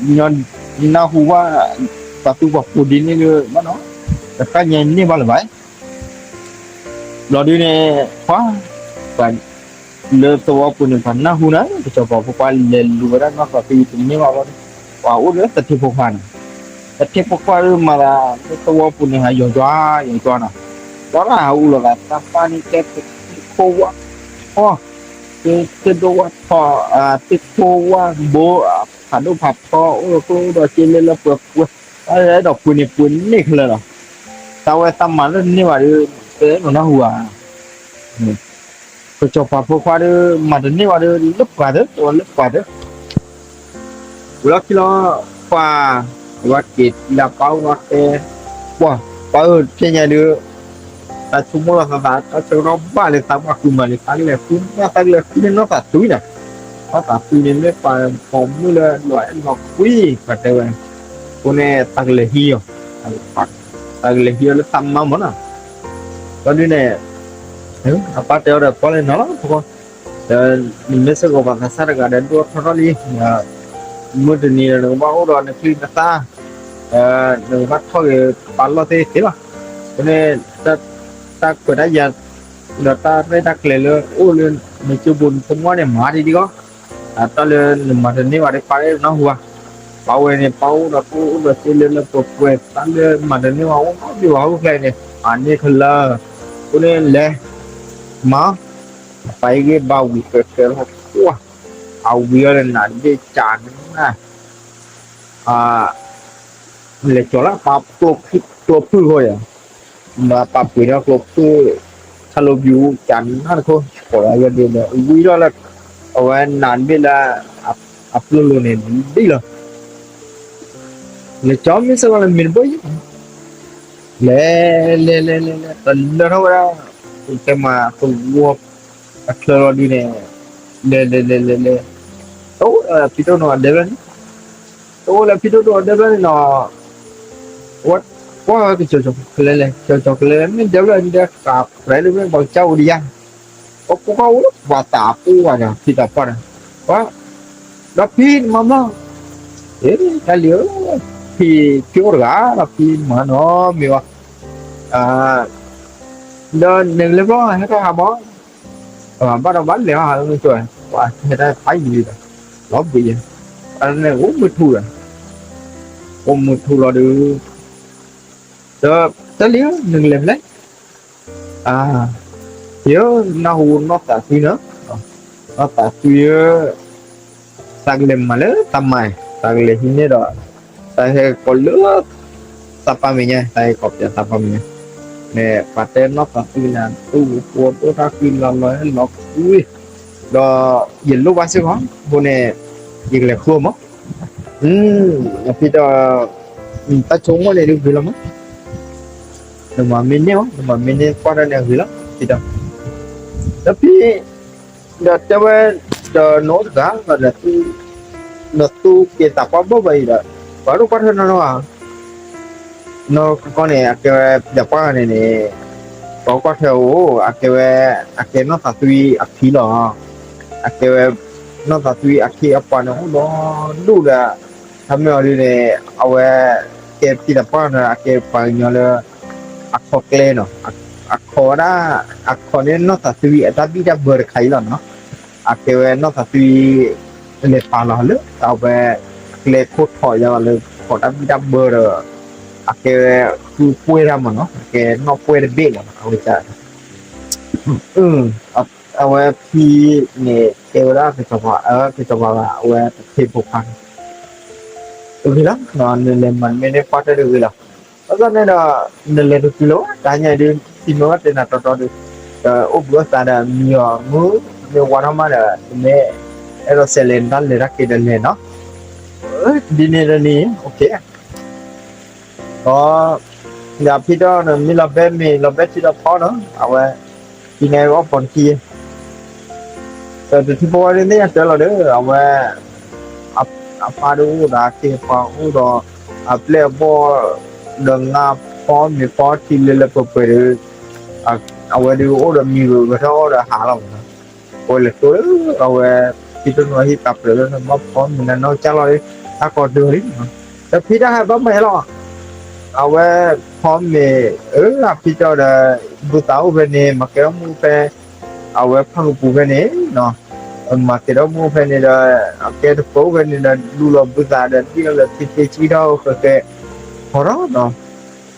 ညီ, နၢ်ဟူဘၣ်, ပှၤသူပှၤဖိဒ်န့ၣ်ဒီး, တဃၣ်ညါန့ၢ်ဘၣ်လၢၤဘၣ်, ဘျီဒုန့ၣ်, ပှၤ, ပှၤ, လၢသဝီပူၤန့ၣ် ပှၤနၢ်ဟူနၤ ကစီၤပၤဖိခွါလဲၤလူၤဝဲဒၣ်နီၢ်သးသွံတန့ၢ်ဘၣ်ဘျီန့ၣ်, ပှၤအိၣ်လၢသထ့ဖိခွါန့ၣ်, သထ့ဖိခွါဒုးမၤသး, လၢသဝီပူၤန့ၣ် ဟးယီၤယွၤ, ယီၤယွၤနီၤ, ဘျီဒၣ်ဟးအူလီၤသး သးပၢ်န့ၣ်တဲသထ့ဖိခွါ, အီ, သ့ၣ်ဒိၣ်ဝၣ်ထီ, သ့ၣ်ခိၣ်ဝၣ်ဘိ, ဖးဒိၣ်ဖးထီ အိၣ်ဒီးကျိဒီးစ့လၢလၢပှဲၤပှဲၤ, ဒီးပှ့ၤန့ၣ်ပှ့ၤန့ၢ်ခဲလၢာ်လီၤ, တၢ်ဝဲသးမၤလၢန့ၢ်ဘၣ်ဒီး, တဲနီၢ်နၢ်ဟူဧါ ကစီၤပၤဖိခွါဒီး မၤတန့ၢ်ဘၣ်ဒီး လၢပှၤသၢ, လၢပှၤသၢ, ဝံၤလီၢ်ခံလီၤ, ပှၤ, အဝဲက့ၤလၢပၢ်အိၣ်လီၤတဲ, ပှၤ, ပၢ်ဧၢ ဖဲညါဒီး, တၢ်ဆိကမိၣ်လီၤသးသး တၢ်ဆၢကတီၢ်ဘၣ်လၢသးဘၣ်ဃုမၤလံ သးကလဲၤဃုနီၢ် သးကလဲၤဃုန့ၢ်နီၢ်သးသွံနီၤ, နီၢ်သးသွံန့ၣ်မ့ၢ်ပှၤပိာ်မုၣ်လၢလီၤအဲၣ်လီၤကွံ ပှၤတဲဝဲ, အဃိန့ၣ် သးကလဲၤဟံးအီၤ, သးကလဲၤဟံးအီၤလၢသးမါမၢနီၤ, ဘျီဒုန့ၣ် အပၢ်တဲအီၤဒီး ကွၢ်လၢနီၤလီၤ, ဒီးနမ့ၢ်စ့ၢ်ကီးပှၤသးစၢ်တဂၤဒီး ဒိၣ်ထီၣ်ထီၣ်လံ, မုၢ်တနံၤဒီးနကဘၣ်အိၣ်ဒီးနချံနသၣ်, နကဘၣ်ထီၣ်က့ၤပာ်လီၢ်သ့သ့လီၤ, အဃိန့ၣ်, တၢ်ခွဲးတၢ်ယာ်, ဒီးတၢ်ရဲၣ်တၢ်ကျဲၤလၢအိၣ်လၢ, နကၠိပူၤနဆိကမိၣ်န့ၣ် မၤဒံးဒံးကီး, တၢ်လၢနမၤတန့ၢ်ဘၣ်ဒီး ပၢ်ရဲၣ်နၢ်ဟူဧါ, ပၢ်ဝဲန့ၣ် ပၢ်အိၣ်ဒီးအိၣ်ဒီးစ့လၢလၢပှဲၤပှဲၤ တၢ်လၢမၤတန့ၢ်ဘၣ်အိၣ်နီတဘ့ၣ်ဘၣ် ဟီၣ်ခိၣ်ချၢန့ၣ် မၤန့ၢ်ခဲလၢာ်, အဃိန့ၣ်လဲၤ, မၤ, ပၢ်အံၤဂ့ၢ်ဘၣ်ဝံၤကဲကဲလီၤကွၢ်, အဝံၤအီၤဒီးနးတဘ့ၣ်ကနၣ် လဲၤကၠီၤလၢပာ်ကျိဖုၣ်ဃီယၤ, ပာ်ပှ့ၤဒီးကျိဖုၣ်, ဆၣ်လိဘျူးကနၣ်တခိၣ် ကိးလီၤယဲဒ်ဒီး ဝံၤဒီးလၢ, အဝဲနးတဘ့ၣ်လၢ, အပျိၢ်လိၤန့ၣ်ဒ်လီၤ, လဲၤကၠီၤမ့ၢ်စ့ၢ်ကီးလၢမ့ၢ်တဘိယဲ, လဲၤ, လဲၤ လဲၤ လဲၤ လဲၤ တလၢထီၣ်ဝဲဒၣ်, တဲမၤသဝီ, အချၢလီၤဒုန့ၣ်, လဲၤ လဲၤ လဲၤ လဲၤ လဲၤ, တအိၣ်လၢဖံတိၢ်နီၢ်အဒဲဖျၢၣ်န့ၣ်, တအိၣ်လၢဖံတိၢ်နီၢ်အဒဲဖျၢၣ်န့ၣ်နီၤ, ဝဲ, ဝဲကၠီၤကၠီၤကလဲၤလဲၤ ကၠီၤကၠီၤကလဲၤလဲၤ မ့ၢ်ဒဲဖျၢၣ်ဒဲဃးပြဲးလၢမ့ၢ်ပှၤကစၢ်အိၣ်ဒံးယါ, ပှၤကိးကီၢ်အိၣ်လၢပှၤသးပှၢ်ဝဲဒီး ဖံသးပှၢ်ဒီး, ဝဲ, ဒီးဖံနမၤမၢ်, တၢ်လံၤဧၢ, ဖံဖံအိၣ်တဂၤ ဒီးဖံမၤနီၤမ့ၢ်ဝဲ, ဒီးနကလဲၤဘျီဟဲထီၣ်ဟးမၢ်, ဘၣ်ဒီးဘၣ်လဲၤဟးမ့ၢ်ဆိ, ပှၤဟဲတၢ်ဖးယံၤလံဒီး, လီၤဘှံးယဲ, အန့ၣ်အိၣ်မုာ်ထူဒီး, အိၣ်မုာ်ထူလီၤဒီး, ဒီးတၢ်လံၤဧၢ နကလဲၤဖဲလဲၣ်, ယနၢ်ဟူနီၢ်သးသွံနီၤ, နီၢ်သးသွံဧၢ, သးကလဲၤမၤလၢသးမါ, သးကလဲၤဟံးန့ၢ်ဒီး, သးဟဲကိးလၢ, သးပၢ်မဲာ်ညါ သးဟဲကိးပၠးသးပၢ်မဲာ်ညါ, မ့ၢ်ပှၤတဲနီၢ်သးသွံန့ၣ် သူၣ်ဖိဒိၣ်တၢ်ကွံလီၤလီၤဟဲလီၤကွံ, ဒီးယလိၣ်ဘၣ်စ့ၢ်ကီး အဃိန့ၣ်, ယကလဲၤဃုအီၤမး, အဖံဒီး, တၢ်ဆိကမိၣ်န့ၣ်ဒုးဂ့ၤလီၤမး, နမၤမ့ၢ်န့ၢ်မး နမၤမ့ၢ်န့ၢ်ကွၢ်တၢ်န့ၣ်ဂ့ၤလီၤ ဖံဒီး, ဒီးဖံ ဒီးတဲဝဲ, ဒီးနအိၣ်တဂၤဒီး, နသူက့ၤသးပှၢ်ဘၣ်ဘၣ်အံၤဒီး, ပှၤဒိၣ်ကွၢ်ထွဲနီၢ်နီၢ်ဧါ, နီၢ်ကီၢ်န့ၣ် အကဲဝဲပှၤပှၢ်ဂၤန့ၣ်န့ၣ်, ပှၤကီၢ်ထွဲအိၣ် အကဲဝဲ အကဲနီၢ်သးသွံအဖံလီၤ. အကဲဝဲ နီၢ်သးသွံအခ့အပှၤန့ၣ်အိၣ်ဒီးဒူၣ်ဒီး တၢ်မ့ၢ်အီၤဒ်န့ၣ် အဝဲ ကဲဖံသးပှၢ်န့ၣ် အကဲပှၤကညီလၢ အခီကျဲနီၤ, အခီဝဲဒၣ် အခီန့ၣ်နီၢ်သးသွံအတၢ်ဘံၣ်တၢ်ဘၢတခါအံၤလီၤနီၤ. အကဲဝဲနီၢ်သးသွံ လဲၤပာ်လီၤလၢ အဝဲ ကျဲခိၣ်ထီၣ်ယါလီၤလၢ ခီတၢ်ဘံၣ်တၢ်ဘၢဒီး အကဲဝဲ ဃုပှဲၤတၢ်မးနီၤ, အကဲနီၢ်ပှဲၤတဘ့ၣ်မးနီၤ, အဝဲ အဝဲဖံန့ၣ် တဲဝဲဒၣ်ကစီၤပၤ အကစီၤပၤဘၣ် အဝဲတထ့ဖိခွါန့ၣ် လီၤ နလဲၤမၤမ့ၢ်န့ၢ်ပှၢ်တၢ်တဂ့ၤလီၤ. ဘၣ်ဆၣ်န့ၣ်ဒီး နလဲၤတတုၤလၢၤဘၣ် တဟါညါအံၤဒုး ထံမ့ၢ်ဝဲတဲနၤတီတီဒုး ဒီးအိၣ်ဘှံးအိၣ်သါဒီးမံအီၤမုၢ် မ့ၢ်ဝါထီၣ်မးဒီး နမ့ၢ် အဲၣ်ဒိးစဲးလဲၤနတၢ်လဲၤတၢ်က့ၤဒီးလဲၤနီၤ, ဒ်န့ၣ်ဒီးန့ၣ် အိၣ်ခ့ ဒီး ဒီးဖံတီၢ်န့ၣ် မ့ၢ်လီၤဘဲမ့ၤလီၤဘဲထံဒီးဖီနီၤ အဝဲ ဖံန့ၣ်အီၣ်ပိာ်နခံ ဒီးတထံဖိဝဲဒၣ်သ့ၣ်ညါတၢ်လီၤဒီး အဝဲ အပၢ်ဒုးအိၣ်ဒီးအခ့အပှၤအိၣ်ဒီး အပျဲၢ်အဘီၣ် ဒီးငါဖီမ့ၤဖီထံလၢလၢပှဲၤပှဲၤဒီး အဝဲဒုးအိၣ်ဒီးမံၤဂၢၢ်ဂၢၢ်ထီၣ်အီၣ်ဒီးဟးလီၤမးနီၤ, အဝဲလဲၤသိ အဝဲ ဖံတနီၤဟံၣ်သးပှၢ်လၢနဘၣ်ဖီမ့ၤလၢနီၢ်ကၢ်လီၤလံ တၢ်ကီဒုးလံ ဒီးဖံတၢ်ဟဲဘၣ်မးဟဲလီၤ အဝဲ ဖီမ့ၤ အၢ အဖံတီၢ်ဒီး ဘုသးအိၣ်ဖဲန့ၣ် မၤကဲထီၣ်မုၢ်ဖဲ အဝဲဖၣ်ကပူၤဖဲန့ၣ်နီၤ, မၤကဲထီၣ်မုၢ်ဖဲန့ၣ်ဒီး အကဲတပၢၢ်ဖဲန့ၣ်ဒီး လူလီၤဘုသးဒီး ဒ်အီၤလၢထံသ့ဆံထီၣ်ဃဲဃဲ ဖီထီၣ်နီၤ,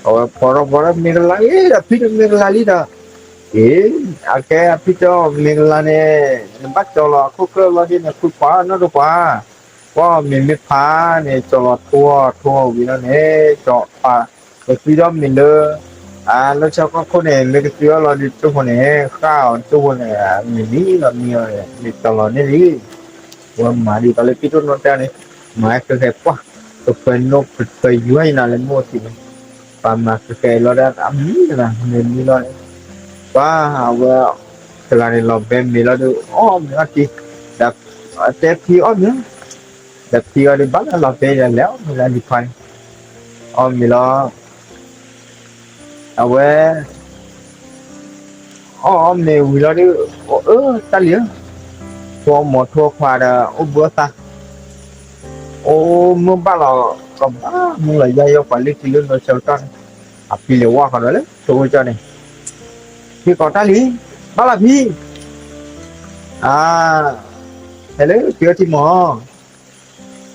အဝဲဖီထီၣ်ဖီထီၣ်မ့ၢ်ကလါလံဒီး ဖံတမ့ၢ်ကလါလံဒီး အ့ အကဲအဖံတီၢ်မ့ၢ်ကလါန့ၣ် နဘၣ်ကၠီလီၤအခိၣ်ကျၢၢ်လီၤဒ်န့ၣ် ဖုခွါနီၢ်တခွါ ကွၢ်မ့ၢ်မ့ၢ်ဖးန့ၣ် ကၠီလီၤထိအီၤထိအီၤဝံၤလီၤန့ၣ် ကၠီဖး ကသံထီၣ်မ့ၤလၢ အလီၢ်ဆၢကီၢ်ခိၣ်န့ၣ် မ့ၢ်ကသံအီၤလီၤဒ်တိၢ်ဖိန့ၣ် ဃၣ်အီၤတိၢ်ဖိန့ၣ် မ့ၢ်လံလီၤမ့ၢ်အီၤန့ၣ် မ့ၢ်ကၠီလီၤန့ၣ်လံ ဝဲမၤဒ်သိးလၢဖံတိၢ်နီၢ်တဲန့ၣ် မၤဃဲဃဲပှၢ် ပပှဲၤနိပပှဲၤယွၤအံၤနၤလၢမ့ၢ်အိၣ်ထံးန့ၣ် ပှၤမၤဃဲဃဲလီၤဒၣ်အမံၤနၤ မ့ၢ်မံၤလီၤန့ၣ် ပှၤအဝဲ တဂၤန့ၣ်လီၤဘဲမ့ၤလီၤဒုး အီၣ်မ့ၤအီၣ်တံၢ် ဒီး တဲဖံအီၣ်မ့ၤ ဒီးဖံအီၤဒုးဘၣ်လၢလီၤဘဲဒီးလဲၤအီၣ်မ့ၤလၢအလံၤခွါန့ၣ် အီၣ်မ့ၤလီၤ အဝဲ အီၣ်အီၣ်မ့ၤဝံၤလီၤဒုး အၢ တၢ်လံၤဧၢ, ထိအီၣ်မိၢ်ထိအီၣ်ခွါဒီး အိၣ်ဘှံးအိၣ်သါ, အိၣ်မုၢ်ဘၣ်လီၤ ကဘၣ်မုၢ်လီၤယါယီၢ်ပှၤလၢထံလၢနီၢ်ဆၢကတီၢ်န့ၣ်, အဖံလဲၤဝၢ်ဃီဒီးလၢ ထိအိၣ်ကၠီန့ၣ်, ဖံကိးတၢ်လံၤ, ဘၣ်လီၤဖံ, အ ဟဲလၢကၠီထံမီၤ အ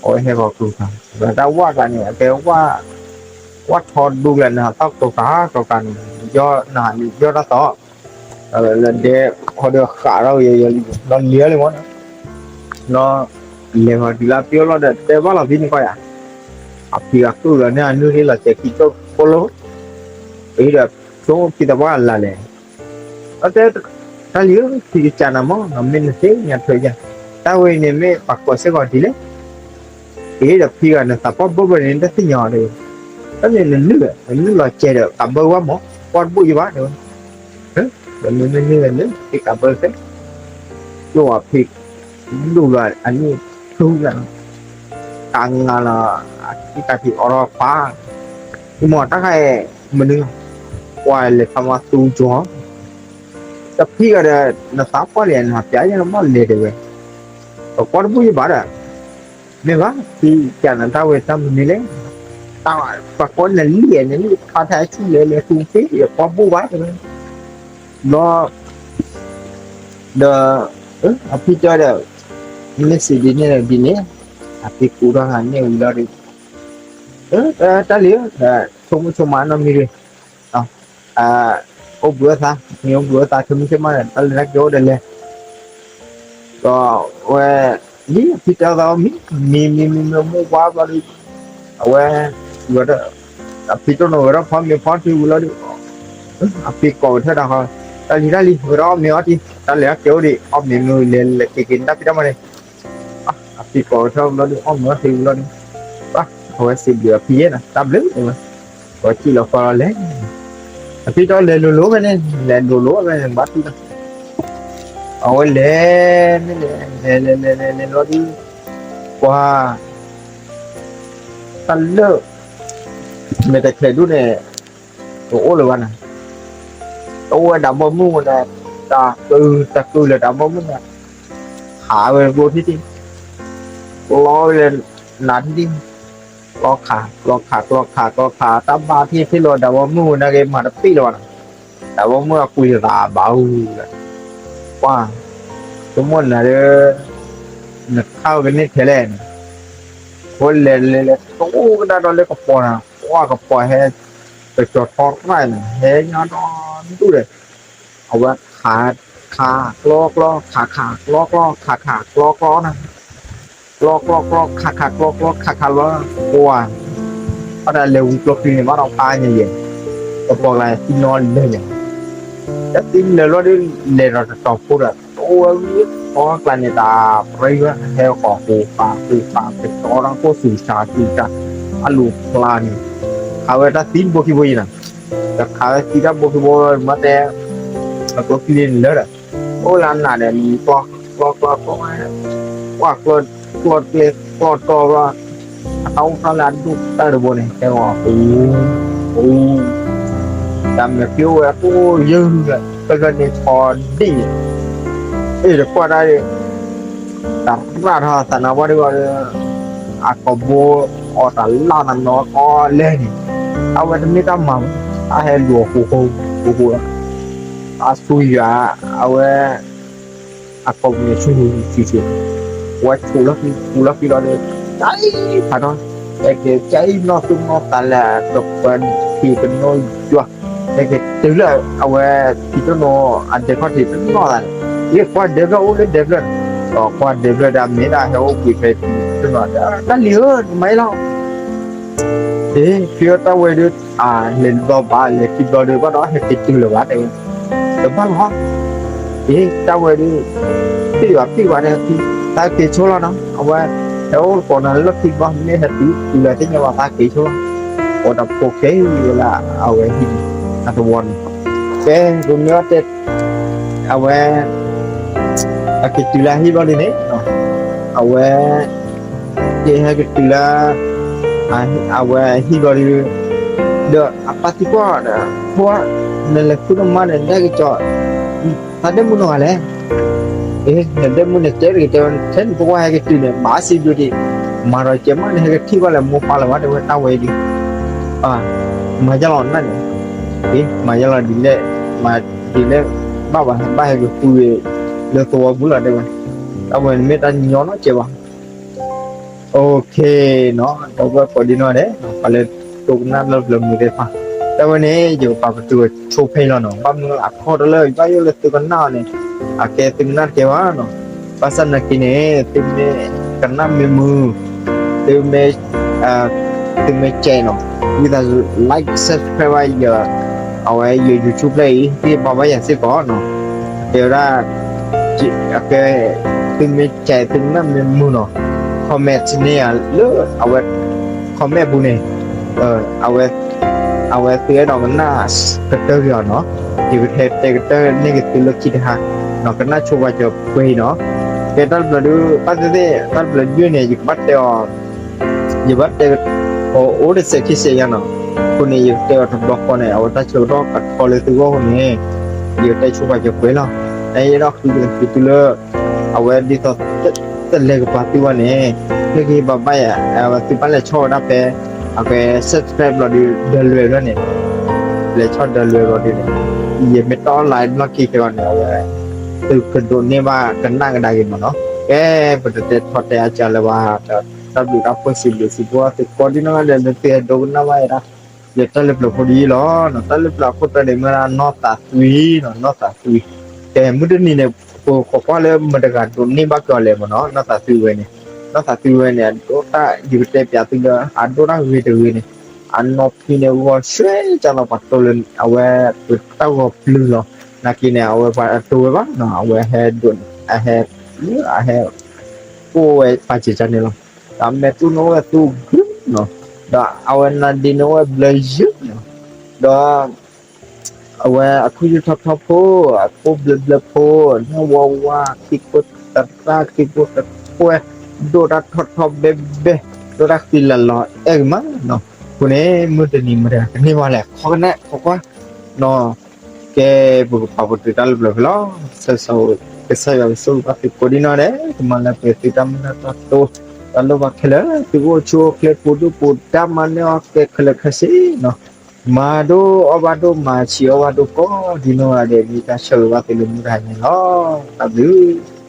ဝဲဟဲဃီၤကျိၤကျါ, ဒီးတၢ်ဝၣ်ကျါန့ၣ် အကဲဝၣ်, ဝၣ်ထီဒူကျါန့ၣ် ဟးထီၣ်ကျိၤကျါကျိၤကျါန့ၣ်, ယီၢ်နဟးန့ၣ် ယီၢ်တၢ်သီ, လၢဒဲခီဒီးဃးထီၣ်ကယီယီလံ, လီၤလံၤလံမီၢ်, လီၤ, လဲၤဃီၤတုၤလၢဖံအိၣ်လီၤဒီး တဲဘၣ်လီၤဖံန့ၣ်ကီးယၤ, အဖံဂၤကုၢ်လီၤန့ၣ် အနုၢ်လီၤစဲးခံကၠိၣ်ဖိလိၤ, ပဟံးဒီး ဆိဖံသးပှၢ်လၢ်လဲၣ် အတဲ, တၢ်လံၤဧၢ ဖံကစၢ်နၤမီၢ် မ့ၢ်နသ့ၣ်ညါထွဲယၤ, တၢ်ဝဲအံၤန့ၣ်မ့ၢ်ပှၤကိးစ့ၢ်ကီးဒ်လဲၣ်, အ့ဒီးဖံဂၤနသးပှၢ်ဘၣ်ဘၣ်န့ၣ် တသ့ၣ်ညါအီၤတဂ့ၤ, တၢ်န့ၣ်နနုၢ်, နနုၢ်လီၤစဲးဒီးကးဘၢဝဲမီၢ်, ပှၢ်တဘိၣ်ယဘၣ်တဲဝဲ, ဒီးမ့မ့ၢ်နုၢ်လၢနုၢ် ဖံကးဘၢသ့, ယိၣ်အဖံ, လူၢ်လီၤအနုၢ်ထူလီၤ တၢ်ငါလီၤ, အတၢ်ဖံးအိးထီၣ်ခွါ, မ့ၢ်တၢ်ခါအံၤ, မနုၤ, ကွၢ်လဲၤဖးမၤသူကၠီၤ, တဖံးဂၤဒီး နသးပှၢ်လဲၣ် နဟးပျးယဲၢ်နဘၣ်လဲၤတဲဝဲ, ပကွၢ်တဘူၣ်ယဘၣ်ဒီး, မ့ၢ်ဘၣ် ဖံးကနၤတၢ်ဝဲတၢ်မနုၤလဲၣ်, တၢ်ပှၤကိးနလံၣ်နလံၣ်ဖးထါဆူၣ်လဲၤလဲၤသူသ့ ယကွၢ်ဘူၣ်ဘၣ်တဲဝဲ, ဘျီ ဒီး အဖံတဲဒီး မ့ၢ်စံးဒ်န့ၣ်ဒီးဒ်န့ၣ်, အဖံကူထီၣ်ဟးန့ၢ်ဝံၤလီၤဒီး, တၢ်လံၤဧၢ, ဆိကမိၣ်ဆိကမးနီတမံၤတဂ့ၤ, အိၣ်ဘှံးအိၣ်သါ, မ့ၢ်အိၣ်ဘှံးအိၣ်သါ ဆိကမိၣ်ဆိကမးဒီး တၢ်လၢတၢ်ကဲအိၣ်ဒီးလဲၤ, ဒီးဝဲ လံအဖံတဲသးမံ, မံမံမံမံမိၢ်ဝါဘျီဒီး, အဝဲ အဖံတိၢ်နီၢ်ဂဲၤထီၣ်ဖီမ့ၤဖီထံဝံၤလီၤဒီး, အဖံကိးဝဲထၢၣ်တၢ်ဃီ, တၢ်လံၤတၢ်လံၤ ဂဲၤထီၣ်အီၣ်မ့ၤအီၣ်ထံ, တၢ်လဲၤတၢ်ကဲအိၣ်ဒီး အီၣ်မ့ၤမ့ၢ်လဲၤလဲၤက့ၤက့ၤနတၢ်ဖံးတၢ်မၤန့ၣ် အဖံကိးထီၣ်ဘျီဒီး အီၣ်မ့ၤအီၣ်ထံဝံၤလီၤဒီး, အဝဲစံးဘျုးအဖံယဲၢ်နီၤ တၢ်ဘျုးတဲဝဲ, ဒီးစံၣ်လီၤဃီလီၤလဲၤ, အဖံတဲလဲၤလိၤလိၤဖဲန့ၣ် လဲၤလိၤလိၤဖဲန့ၣ် ဘၣ်တူၢ်လီၤ, အဝဲလဲၤန့ၣ်လဲၤ လဲၤလဲၤလဲၤလဲၤလဲၤလီၤဒီး, ပှၤ တၢ်လၢ မဲာ်တချဲးဒိၣ်န့ၣ် တအိၣ်လၢၤဘၣ်နၤ, တအိၣ်ဝဲဒၣ်ဘီမုၢ်န့ၣ်, တၢ်ကုၢ်တၢ်ကုၢ်လၢဒၣ်ဘီမုၢ်န့ၣ်, ခးဝဲကျိထံထံ, ကျီဝဲလၢနးထံထံ, ကျီခး ကျီခး ကျီခး ကျီခး တၢ်ဘၣ်ထံထံလီၤ ဒၣ်ဘီမုၢ်န့ၣ်က့ၤမၤတပ့ၢ်လၢၤဘၣ်နီၤ, ဒၣ်ဘီမုၢ်အကွံာ်သးဘၣ်အူလၢၤ, ပှၤ, ဆိကမိၣ်နၤဒီး, နခးဝဲကန့ၢ်ထဲလဲၣ်န့ၣ်, အဝဲလဲၤလဲၤလဲၤ တအိၣ်ကဒါဒီးလၢကပီၤနၤ, ပှၤကပီၤဟဲ, ကကၠီၤထီရၣ်န့ၣ် ဟဲညါဒီဒူၣ်ဒီး, အဝဲခး, ခးကျီကျီ ခးခးကျီကျီ ခးခးကျီကျီန့ၣ်, ကျီကျီကျီ ခးခးကျီကျီ ခးခးလီၤ, ပှၤ, အတၢ်လဲၤဝံၤကျိချံန့ၣ် ဘၣ်ဒီးဖးညါယဲၢ်, ကပီၤကျါသံနီၣ်လၢာ်ယဲၢ်, တၢ်သံလၢာ်လီၤဒီး လဲၤဒီးတတီၤဖိဒီး တအိၣ်ဝဲဝံၤ ပီၤကျါန့ၣ် တၢ်ပြံဝဲ ဟဲဃီၤဟူးဖးဟူးဖး ကတီၤဒီးကိၢ်သူၣ်ဆးသူၣ်ဆး, အလူၤဖျါန့ၣ်, ခးဝဲတၢ်သံတဘိခံဘိအံၤနီၤ, ဒီးခးဝဲသံတၢ်ဘိခံဘိမ့ၢ်တဲ, အကျိချံန့ၣ်လၢာ်ဒီး, အိၣ်လၢအနးဒီး ကျီ, ကျီကျီကျီ, ပှၤကျီ, ကျီကျဲ, ကျီတီဘျီ, အတၢ်အိၣ်ထီၣ်လၢအဒိၣ်တၢ်တဘိန့ၣ် ဟဲဃီၤဟူး, ဟူး, တၢ်မဲာ်ဖံးအိၣ်ဝဲကိၣ်ယုၢ်, ဖဲဖဲန့ၣ်ထီၣ်ဒံၣ်, အ့ၣ်တကွၢ်ဒၣ်, တၢ်ရၣ်ထီၣ်သးနါပှၢ်ဒ်ဂီၤဒီး, အကိာ်ဘိ, အီၣ်တၢ်လၢ်တၢ်နီၤကီလဲၣ်န့ၣ်, အဝဲတမ့ၢ်တၢ်မၤ, အဟဲလူၤအီၤဃိဃိ, ဃိဃိလီၤ, အဆူယွၤ, အဝဲ, အကိာ်ပူၤန့ၣ်ဆူဆူဆူဆူ, ဝဲဆိးလီၤဃံ, ပူၤလီၤဃံလီၤဒီး, ကၢအံၤဖးထီ, ဟဲက့ၤကၢအံၤနီၢ်သူၣ်နီၢ်သးလၢကပၢၤထံးကနိယွၤ, ဟဲက့ၤတုၤလၢအဝဲ, ထံတနိ, အဒဲခီၣ်ထံးတနီၤသးန့ၣ်, ယကွၢ်ဒဲဖျၢၣ်အိၣ်လၢဒဲဖျၢၣ်န့ၣ်, ဒီးကွၢ်ဒဲဖျၢၣ်ဒီး မ့ၢ်ဒၣ်ဟဲအိၣ်ဘှံးဖဲထံတနီၤ, တၢ်လံၤဧၢ နမၤအံၤလီၤ အ့ ဖံအတၢ်ဝဲဒုး, အလဲၤတဘျီဘၣ် လဲၤခံဘျီဒီး ဘၣ်ဒီးဟဲက့ၤတုၤလၢၤဘၣ်တဲဝဲ, တဘၣ်လီၤ, အ့ တၢ်ဝဲဒုး, ပ့ၢ်ဘၣ်ပ့ၢ်ဘၣ်တဲ, သးက့ၤဆိလီၤနီၤ အဝဲ, ဟဲအိၣ်ကိးနၤလၢခံဘျီ မ့ၢ်ဟဲတုၤတုၤလၢၤသ့ၣ်ညါဘၣ် သးက့ၤဆိလီၤ, အိၣ်ဒီးဖိခဲအံၤဝဲလၢအဝဲဟံၣ်န့ၣ်, အသဝီန့ၣ်, ကဲ, ပမ့ၢ်အီၣ်တဲ အဝဲ, အက့ၤတုၤလၢဟံၣ်ဘျီဒ်န့ၣ်, အဝဲ, က့ၤဟဲက့ၤတုၤလၢ, အဝဲဟံၣ်ဘျီဒ်, ဒီးအပၢ်သံကွၢ်ဒီး, ဖိဧၢ, နလဲၤဃုနမါန့ၣ် နဟဲက့ၤကၠီၤ, သးဒဲမုၣ်နီၢ်ဂၤလဲၣ် အ့ နဒဲမုၣ်န့ၣ် တဲတဂ့ၤတဲဝဲ ထဲနဖိခွါဟဲက့ၤတုၤန့ၣ် ဘၣ်စံးဘျုးဒံး, မၤဒီးကဲမးန့ၣ် ဟဲကထံၣ်ဘၣ်လၢမိၢ်ပၢ်လၢၤဘၣ် တဲဝဲတၢ်ဝဲဒ်, မၤယါလီၤနၢ်န့ၣ်, အ့ မၤယါလီၤဒ်လဲၣ်, မၤဒ်လဲၣ်, ဘၣ်ဘၣ် ဘၣ်ဟဲက့ၤဃုဂ့ၤ, လၢသဝီပူၤလီၤတဲဝဲ, တၢ်ဝဲန့ၣ်မ့ၢ်တၢ်ညီနီၢ်ကဲဘၣ် OK နီၤ, ဒီပုၢ်ဝဲၢ်ကိးဒံနီၢ်ဒဲး, ပှၤလၢဒိကနၣ်လၢပျၢၤမုာ်သ့ၣ်တဖၣ်, တၢ်ဝဲန့ၣ် ယကပာ်ပတုာ်ဆိဖဲအံၤလီၤနီၤ, ဘၣ်မနုၤအခီတလၢ ယဘၣ်ယိၣ်လၢသုကနၣ်အီၤန့ၣ်, အကဲသုကနၣ်တကဲဘၣ်နီၤ, ဘၣ်ဆၣ်နာ်က့န့ၣ် သုမ့ၢ်ကနၣ်မ့ၢ်မုာ်, သုမ့ၢ်, သုမ့ၢ်ကဲနီၤ, ဝံသးစူၤ like subscribe ဘၣ်ယၤ, အဝဲယ YouTube ဖျၢၣ်အံၤ ဟ့ၣ်ဘၣ်ဘၣ်ယၤစ့ၢ်ကီးနီၤ, တဲဝဲဒၣ် အကဲ, သုမ့ၢ်ကဲသုကနၣ်မ့ၢ်မုာ်နီၤ, comment န့ၢ်ယၤလၢအဝဲ, comment ပူၤန့ၣ်, အဝဲ, အဝဲသုအဲၣ်ဒိးကနၣ်ကတၢၢ်က့ၤအီၤနီၤ, ယကဟဲတဲကတၢၢ်န့ၢ်က့ၤသုလၢခံတဟါ, နီၤ ကနၣ်ဆိပာ်စၢၤပှဲၤအံၤနီၤ, ကဲတၢ်တဖျၢၣ်ဒုး ဘၣ်သ့ၣ်သ့ၣ် တၢ်တဖျၢၣ်ဒုးန့ၣ် ယကဘၣ်တဲအီၤ ယဘၣ်တဲ, အိၣ်တစဲးခံစဲးယါနီၤ, အဃိန့ၣ် ယကတဲအီၤတဘျီဃီန့ၣ် အဝဲတၢ်ဆၢကတီၢ်ကထီလၢသုဂီၢ်အဃိန့ၣ်, ယကတဲဆိပာ်စၢၤပှဲၤလီၤ, နအဲၣ်ဒိးဃုက့ၤသုလၢ, အဝဲဒ်သိး, တလဲၤကပၤသုဘၣ်န့ၣ်, ဟ့ၣ်ဂံၢ်ဟ့ၣ်ဘါဘၣ်ယၤ, အဝဲသုဘၣ်လဲၤဆီၣ်ဝဲဒၣ်ဖဲ, အကဲ subscribe ဘျီဒုး ဒီးလွဲၢ်ဘျီန့ၣ်, လဲၤဆီၣ်ဒီးလွဲၢ်ဘျီဒုးန့ၣ်, ယမ့ၢ်တအီၣ်လၢဘျီခံခဲအံၤန့ၣ် အဝဲ, သုကဒိးန့ၢ်ဘၣ်ကနၣ်ကဒါက့ၤမးနီၤ, ကဲ, ပတတဲထီၣ်တဲအါကၢ်လၢၤဘၣ်, တၢ်ဘျုးတၢ်ဖှိၣ်စံးဘျုးစံးဖှိၣ်သုကိးဒံနီၢ်ဂၤဒဲး လၢသုဟဲဒိကနၣ်ဘၣ်ယၤဒၣ်, ယတၢ်လၢပျၢၤဖိဒ်အံၤလီၤ, တၢ်လၢပျၢၤအခိၣ်တီန့ၣ် မ့ၢ်ဒၣ်နီၢ်သးသွံနီၤ, နီၢ်သးသွံ, ကဲ မုၢ်တနံၤန့ၣ်, ပခိးကွၢ်လၢမတၤတဂၤဒိးန့ၢ်ဘၣ်က့ၤအီၤလဲၣ်မးနီၤ, နီၢ်သးသွံဝဲန့ၣ်, နီၢ်သးသွံဝဲန့ၣ် အဒိၣ်တၢ် ယကတဲပျးသုလၢ အဒိၣ်တၢ်ဂ့ၤတဂ့ၤန့ၣ်, အနီၢ်ဖံန့ၣ်ဂီၤဆှဲကၢ်လီၤပှၤတိၢ်လၢအဝဲ, ပတၢ်ဂီၤပျုၤလီၤ, နာ်က့န့ၣ် အဝဲပှၤအတိၢ်ဝဲဘၣ်နီၤ, အဝဲဟဲဒိး, အဟဲ, အဟဲ, အိၣ်ဝဲပာ်စၢၤကၢ်န့ၣ်လီၤ, ဒီးအမဲာ်တူၢ်န့ၣ်အိၣ်ဝဲသူၣ်ဂုၢ်နီၤ, ဒီးအဝဲနါဒ့န့ၣ်အိၣ်ဝဲဘျၢယုၢ်နီၤ, ဒီး အဝဲအခိၣ်ယုၢ်ထီၣ်ထီၣ်ဖိ, အခိၣ်ဘျၢဘျၢဖိ, နၢ်ဝါဝါ, ခံခိၣ်သရၣ်ခံခိၣ်သကွဲ, ဒိၣ်တၢ်ထီၣ်ထီၣ်ဘဲဘဲ, ဒိၣ်တၢ်ဃံလၤလီၤအဲၣ်ကမးနီၤ, အဃိန့ၣ် မုၢ်တနံၤမတၤတဂၤကန့ၢ်ဘၣ်လဲၣ်, ခိးကနၣ်ခိးကွၢ်, နီၤ, ကဲ ပကပာ်ပတုာ်တၢ်လၢပျၢၤဖဲလီၤ. ဆၢစီၤ ကစၢ်ယွၤကဆိၣ်ဂ့ၤဘၣ်သုကိးဒံနီၢ်ဒဲး, ကမၤလၢပှဲၤသုတၢ်မုၢ်လၢ်တၢ်တိာ် တၢ်လိၣ်ဘၣ်ခဲလၢာ်, သုကအိၣ်ဆူၣ်အိၣ်ချ့ပူၤဒိၣ်ပူၤ တၢ်မၤနၢၤအီၤကဲခဲလၢာ်ခဲဆ့နီၤ, မၤဒိၣ်အီၣ်ဘၣ်ဒိၣ် မၤဆံးအီၣ်ဘၣ်ဒိၣ်ကိးဒံနီၢ်ဂၤဒဲး မ့ၢ်တၢ်ဆၢဂ့ၤဘၣ်သုလၢမုၢ်တဟါညါလီၤ. တၢ်ဘျုး